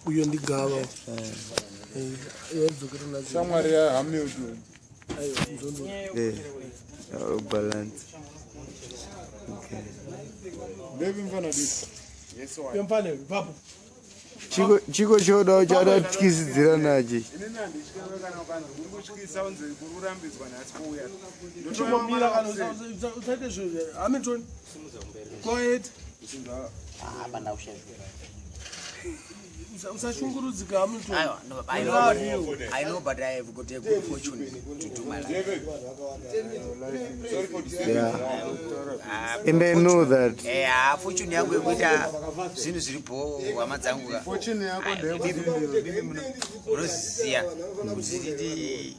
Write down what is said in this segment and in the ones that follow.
Uyo ndigava. Yaidzokera nadzo. Shamwari yaHamilton. Aiwa, nzondo. Balance. Okay. Ndevi mfana diki. Yemfane, ipapo. Chiko choda chada tyisidzira nachi. Inini handityiwe kana ukanzi uri kutyisa unzi kuri kurambidzwa nhasi kuuya. Chimbomira kana usaite zvinhu. Hamilton. Go ahead. Usashungurudzika Hamilton. Aiwa, no, I We know, love but, you. I know, but I have got a good fortune to do my life. Yeah. And I know that. Yeah, fortune yangu yekuita zvinhu zviripo hama dzangu ka. Fortune yako Ah, ndeyekuti Munoziya kuti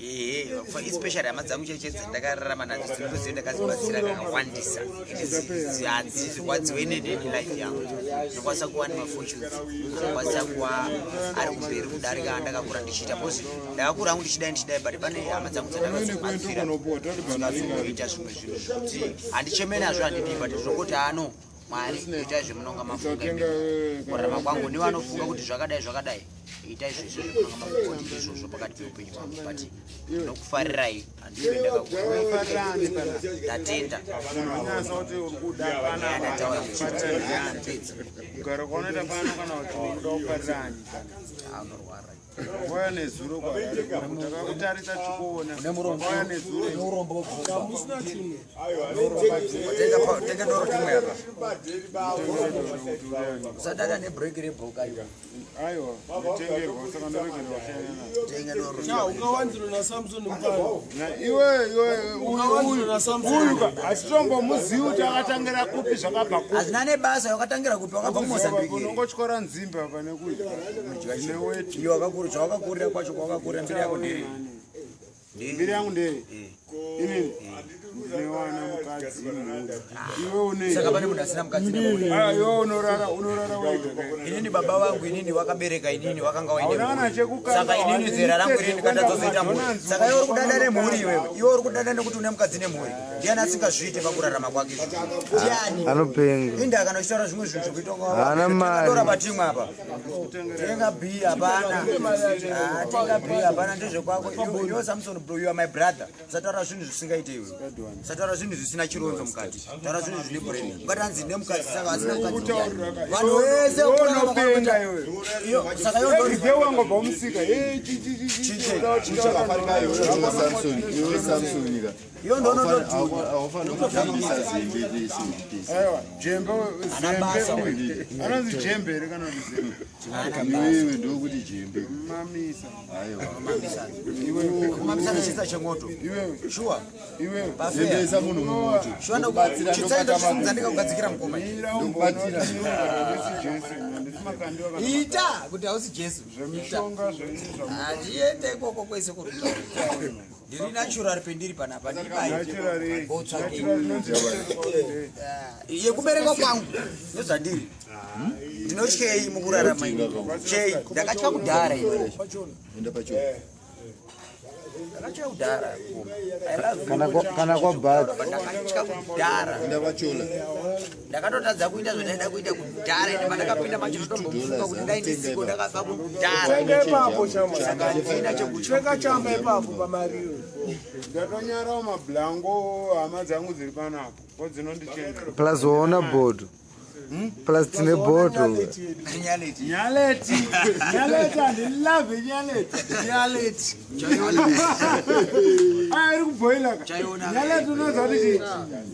ehe, especially hama dzangu cheche dzandakararama nadzo dzinotoziva ndakadzibatsira kakawandisa. Ende hadzirwadziwe neni life yangu. Ndinokwanisa kuva nemafortunes, ndinokwanisa kuva ari kumberi kudarika andakakura ndichiita, because ndakakura hangu ndichidai ndichidai, but pane hama dzangu dzandakadzibatsira dzikazoita zvimwe zvinhu zvekuti handicheme nazvo, handidii, but zvinongoti ano Mwari, itai zvemunonga mafunga imi. Kurarama kwangu nevanofunga kuti zvakadai zvakadai, itai zvese zvemunonga mafunga kuti izvozvo pakati peupenyu hwangu, but ndinokufarirai, handibe ndakakura. Ndatenda. Unonyasa kuti uri kuda Nyaya ndataura pana. ndapedza. Kugara kwaunoita pano kana kuti uri kuda kufarira ani pana. Unorwara. Wauya nezuro kwaari takakutarisa tikuona. Wauya nezuro. Musina chinhu. Tenga doro timwe apa, usadada nebhureki rebhoka iwe. Aiwa, nditengerwa saka ndoregerwa kushanya. Tenga doro. Cha, ukawanzirwa naSamson mfana. Na iwe iwe uyu Ukawanzirwa naSamson. uyu ka hatitombomuzivi kuti akatangira kupi, zvakabva kupi. Hazvina nebasa wakatangira kupi, wakabva kuMozambique here? Unongotyora nzimbe apa nekudya neweti. Iwe wakakura, zvawakakurira kwacho kwawakakurira, mbiri yako ndiri Mbiri yangu ndei? Inini ndinewana mukadzi, mhuri. Iwe une Saka pane munhu asina mukadzi nemhuri? Ah, iwe unorara wega ka. Inini baba vangu, inini wakabereka inini, wakanga waine Hauna mhuri. chekukanda, Saka inini zera rangu inini ndikatadzozoita mhuri, saka iwe uri kudada nemhuri iwewe, iwe uri kudada nekuti une mukadzi nemhuri. Ndiani asingazviite pakurarama kwake izvozvo? Ndiani? Anopenga. Inda kana uchitaura zvimwe zvinhu zvekuita Haana mari. dora patimwe apa, tenga bhi hapana. Ah, tenga bhi hapana, ndezvekwako. Iwe Samson bro, you are my brother. Usataura zvinhu zvisingaite iwe, usataura zvinhu zvisina chironzo mukati, taura zvinhu zvine brain. Ungati hanzi nemukadzi, saka asina mukadzi ndiani? Vanhu vese Iwe kurarama unopenga kwako iwe. Saka iwe ndori Everyday wangobva musika. Eh, chi, chi, chi, chi, chi, Samson, iwe Samson ka. Iwe ndonotodhunya. Haufaniri kutambisa zembe rese. Aiwa, jembe. Ana basa. Zembe uyu. Anonzi jembe here kana kuti zembe? Iwewe ndokuti jembe. Mamisa. Aiwa. Kumamisana chisa chemoto. Iwewe. Shuwa. Iwewe. Zembesa munhu mumoto. Shuwa. Ndokubatsira, Chitsaito ndobata chisimudza ndikakugadzikira mukoma. Mira umboona kuti iwe handisi Jesu, handisi Makandiwa kana Ita kuti hausi Jesu. Zvemishonga zvenyu zvamu Handiende ikoko kwese kuri kutaura. Ndiri natural pendiri panapa, ndibai. Natural eh. Otsvake. Natural inonzi Yekuberekwa kwangu ndozvandiri. Ndinotyei mukurarama ini? Chei ndakatya kudhara ini. Enda pacho. Ndakatya kudhara. I love you. Kana kwabhati. But ndakatya kudhara. Enda pachola. Ndakatotadza kuita zvandaida kuita kudhara ine pandakapinda macho ndotombofunga kuti dai ndisiko ndakabva kudhara. Tenga ipapo chama. Saka handina chekutya. Tenga chamba ipapo pamari iyoyo. Ndatonyarawo mablango, hama dzangu dziri panapa ko dzinondichenga. Plus waona bhodho. Plus tine bhodho. Nyaleti. Nyaleti, nyaleti, handilove nyaleti. Nyaleti. Aya iri kubhoila ka. Chaiona. Nyaleti, unoziva kuti chii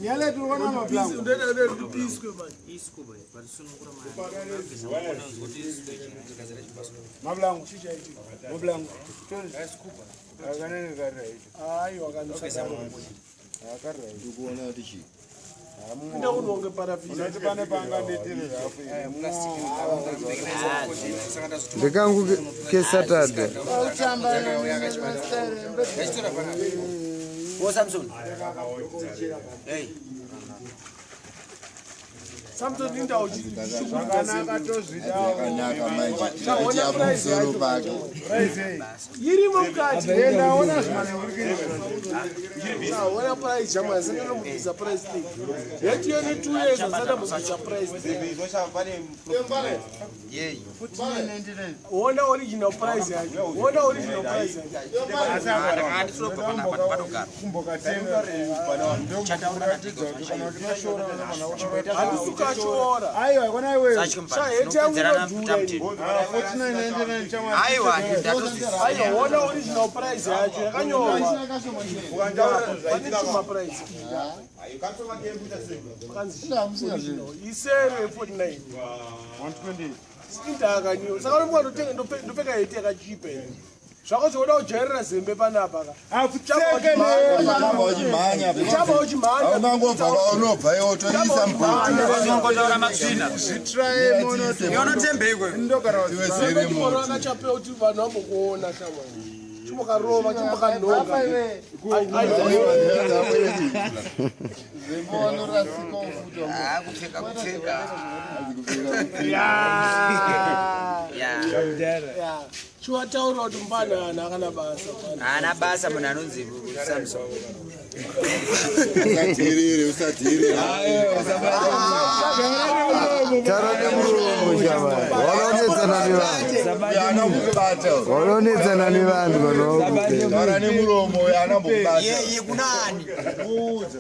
nyaleti? Uri kuona mablango. Ndeda kuti piswe manje. Mablango, mablango akanenge kari right. Aiwa, kanosadaro. Akari right. Ndikuona kuti chii. Pinda unonge parafini. Unoti pane pangandiitire rafu. Ndekangu keSaturday. Wo Samson. Hey. Samson indawo Zvakanaka tozvidawo. Yakanaka manje ati apamusoro pake. Irimo mukati. Ndaona zvimanhurikiri. Ona price jamani, saka price thing. Yeti yene 2 years asati ambobvisa price thing. Yeyi. Ona original price yacho. Ona original price yacho. Ndakandisirobva panapa panogara. Kumbokatenga ndokuratidza kuti kana uchitoshora unogona. Handisi kukashora. Aiwa, kona iwewe. Sachimba Sha, 49.99 chamwa. Aiwa, ndatozvisiya. Aiwa, ona original price yacho yakanyorwa. Pane chuma price. Pakanzi original. Isere 49. 128. Indakanyiwa. Saka unomuka ndopfeka heti yakachipa here. Zvako zvoda kujairira zembe panapa ka. Uchamba uchimhanya. Uchamba uchimhanya. Haungangobva kwaunobva iwe utoisa mugoti. Unongotaura matsvina. Zvitraye mono. Iwe ikweyo. Ndogara. Iwe zere Chimoro moto. akachape kuti vanhu vambokuona shamwari. Chimbokarova, chimbokanhonga. Ah, kupfeka kupfeka. Ya. Chiwataura kuti mupana akana basa. Mupana. Haana basa munhu anonzi Samson. Usadhirire, usadhirire. Tara nemuromo shamwari. Wakaonetsana nevanhu. Uyo anambokubata. Wakaonetsana nevanhu vanhu vakupera. Taura nemuromo uyo anambokubata. Yeye kunani?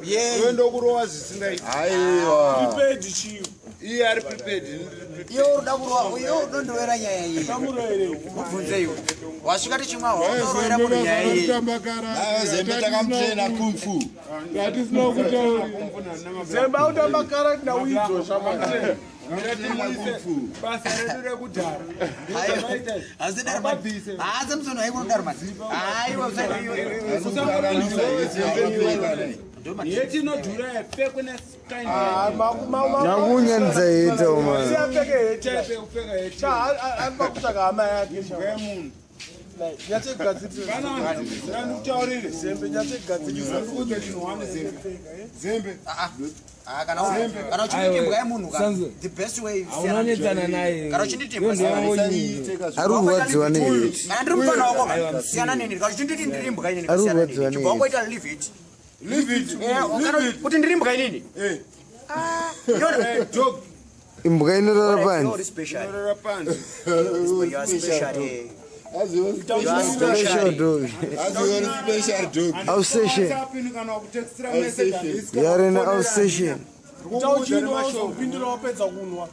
Yeye. Iwe ndokurova zvisingaiti. Aiwa. Pedi chiyo. Iye ari prepared, ini ndiri prepared. Iwe unoda kurova, iwe unondowera nyaya iyi. Samuroere. Mubvunze iwe. Wasvika tichimwa waunoroera munhu nyaya iyi. Aiwa zembe takamutraina kung fu. Zembe autamba karate nauidzo shamwari. Basa redu rekudhara. Hasidaro mani. Ah, Samson haikunodaro mani. Aiwa usaita iwe. Yeti inodhura yapfekwe nekind. Nakunyanidza heta umana. Siyapfeke heti. Type yekupfeka yeti. Cha ari pakutsvaga hama yake shamwari. Yemunhu. Nyatsegadzirisa. Kana ndikutaurire. Zembe nyatsegadzirisa. Ndikuudze chinhu wani zembe. Zembe. Ah, kana uchinditi imbwa yemunhu ka. The best way siyana. Unonetsana naye. Kana uchinditi imbwa siyana neni. Ari kurwadziwa neheti. Kana ndiri mufana wako ka, siyana neni. Kana uchinditi ndiri imbwa inini Ari siyana kurwadziwa neni. Chibva neheti. wangoita leave it. Leave it. Eh, Leave it. kuti ndiri imbwa inini. Eh. Ah, you're Dog. Imbwa inorara you're panze. special. Inorara panze. You are special. eh. You are Special special. dog. Special dog. Alsatian. WhatsApp ini kana kutextira message handisi You are an Alsatian. Tauchinwa uzopindura wapedza kunwa.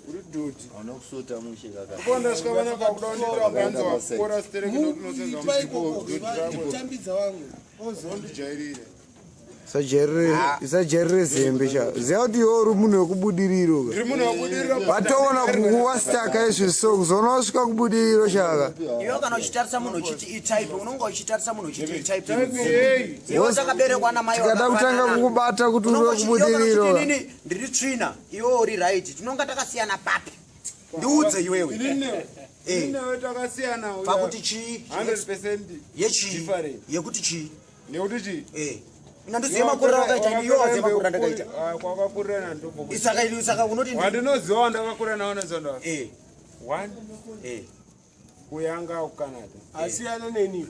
Uri dhodhi. Hauna kusota mushe kaka. Ko ndasvika panapa kuda kundiita waganzi wakukora stereki ndokunosenza Ipa ikoko kutambidza vamwe. Ozondijairire. Usajairire zembe sha. Ziya kuti iwe uri munhu wekubudiriro ka. Ndiri munhu wabudirira. Watoona kuwastaka izvi so kuzoona wasvika kubudiriro shaka. Iwe kana uchitarisa munhu uchiti itype, unonga uchitarisa munhu uchiti itype. Hey. Iwe takaberekwa namai Tikada kutanga vakafanana. kukubata kuti uri Unonga wekubudiriro ka. inini ndiri tsvina, iwe uri right. Tinonga takasiyana papi? Ndiudze iwewe. Ini newe. Eh. Ini newe takasiyana. Pakuti chii? 100% Yechii? different. Yekuti chii? Nekuti chii? Eh. Ina ndoziva makuriro akaita, iwe waziva makuriro andakaita. Kwakakurira nandobva. Saka unoti Wandinoziva wandakakura nawo nezondo. eh One eh kuyanga kuCanada. Asiyana neni.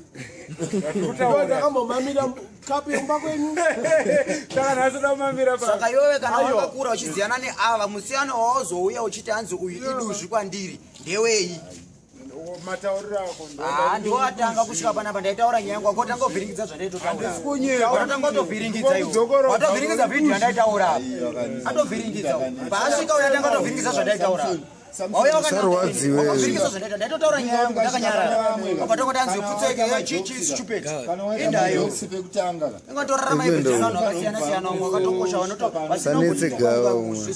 Kutaura. Ndakambomamira kapu yemba kwenyu. Saka nhasi damamira pa. Saka iwewe kana Aiwa. wakakura uchiziyana neava, musiyano wawazouya uchiti hanzi uyu iduzvi kwandiri ndewei? Matauriro ako ndo. Ah, ndiwo atanga kusvika panapa ndaitaura nyaya yangu wakotanga kuvhiringidza zvandaitotaura. Kunyepa. Watotanga kutovhiringidza iwe. Watovhiringidza vhidhiyo yandaitaura apa. Atovhiringidza. Paasvika uyu atanga kutovhiringidza zvandaitaura. Wauya Usarwadziwe. wakavhiringidza zvandaita. Ndaitotaura nyaya yangu ndakanyarara. Wakatanga kuti hanzi pfutseke chichi stupid. Indayo. Pekutanga ka. Ingatorarama iwe vanhu vakasiyana siyana vamwe vakatokosha vanoto Usanetse gava umwe.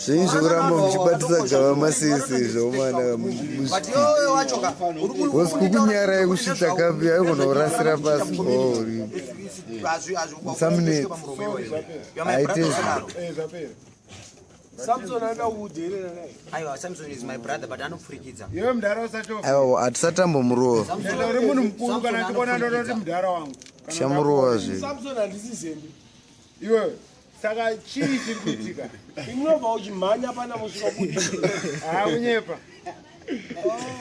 Zvinhu zvekuramba muchibatisa gava masese zvaumana. But iwewe wacho ka uri Hosi kukunyarai kusvitsa kapi haigona kurasira pasi. Oh, Musamunetsa. Haite izvo. Eh, zvapera. Samson anoda kudherera naye. Aiwa, Samson is my brother, but anopfurikidza. Iwe mudhara usachofa. Aiwa, hatisatambomurova. Enda uri munhu mukuru kana ndikuona ndonoti mudhara wangu. Tichamurova zve. Samson handisi zembe. Iwe. Saka chii chiri kuitika? Inobva uchimhanya pana musvika budiro. Haa, kunyepa,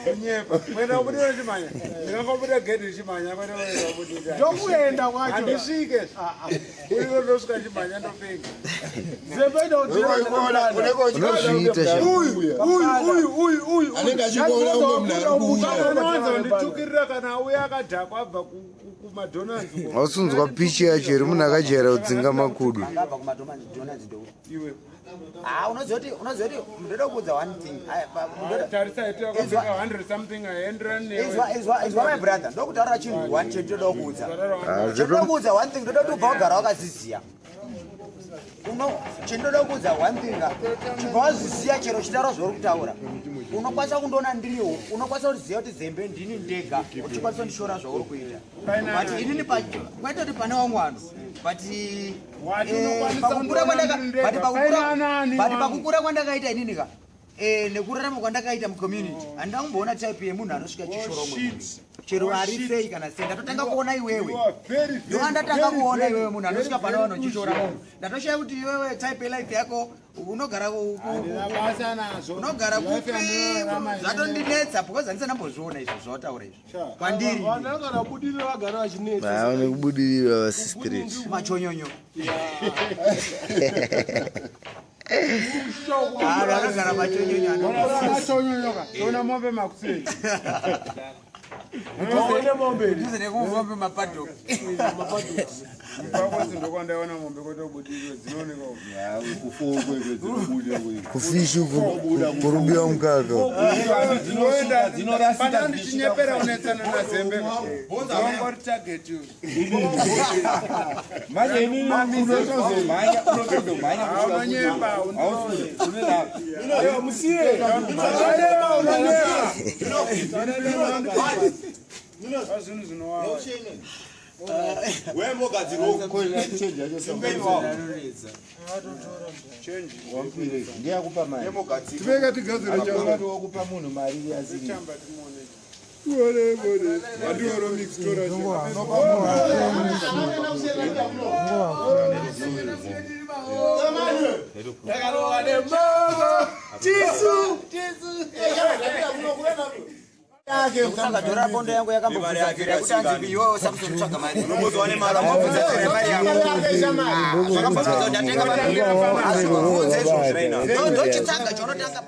kunyepa. Kuenda kubudira uchimhanya, ndingangobuda gedhi uchimhanya, kwete kuenda kubudira. Ndokuenda kwacho. Handisvike uriro, ndosvika chimhanya, ndopenga. Zembe. Unozviita sha. Uyu uyu uyu uyu. Anenge achingoona umwe munhu ari kuuya. Anowanza kunditukirira kana uya akadhakwa abva kumadonalds. Hausunzwa pichi yacho iri munhu akajaira kudzinga makudo. Angabva kumadonalds ndo. Iwe. Ah, unoziva kuti ndoda kuudza one thing. Tarisa iti wakapfeka 100 something, aenderani newe. Izwa my brother, ndokutaurira chinhu one chendinoda kuudza. Ah, Chendinoda kuudza one thing, ndoda kuti ubva wagara wakaziziya. Uno chendinoda kuudza one thing ka, chibva waziziya chero chitaura zvauri kutaura. Unokwanisa kundiona ndiriwo, unokwanisa kuziva kuti Zembe ndini ndega, uchikwanisa kundishora zvauri kuita. But inini kwete kuti pane vamwe vanhu, but Wati unokwanisa pakukura kundiona kwandaka ndiri ndega. but pakukura Paina nani but wangu? pakukura kwandakaita inini ka, nekurarama kwandakaita mucommunity, handina kumboona type yemunhu anosvika chishoro umwe munhu chero ari sei kana sei. Ndatotanga kuona iwewe, ndoandatanga kuona iwewe, munhu anosvika pana vanhu uchishora munhu. Ndatoshaya kuti iwewe type yelife yako unogara Handina basa nazvo. unogara Life kupi. yandinorarama inini. Zvatondinetsa because handisana mbozviona izvo zvawataura izvo kwandiri. Vanhu vakana budiriro vagara vachinetsa. Vaone kubudirira vasi straight. Machonyonyo, vanhu vakagara machonyonyo. Achonyonyoka toona mombe makuseni. One mombe. Dhuze nekumvombe mapadok. Mupakwazi ndokwandaona mombe kwetobudiriro dzinooneka uko. Kufishi kurubiwa mukaka. Dzinorasika. Pana ndichinyepera unetsana naZembe, wangori target you. Manje inini unotozomhanya, unotozomhanya. Unonyepa. Aiwa, musiye. Zvinhu zvinowawa. Ndiyakupa mari. Tipeka tigadzire chamba. Wakupa munhu mari yasiri. Chamba timuone. Vandioro mix tora. Ndakarohwa nemama. Tisu. Saka dhora bondo yangu yakambobvunza nzira yekuti anzi iwewe Samson tsvaga mari. Akambobvunza nzira yemari yangu. Zvakambobvunza kuti ndatenga mari. Asi kubvunza izvozvo. Ndochitsvaga chaunotanga.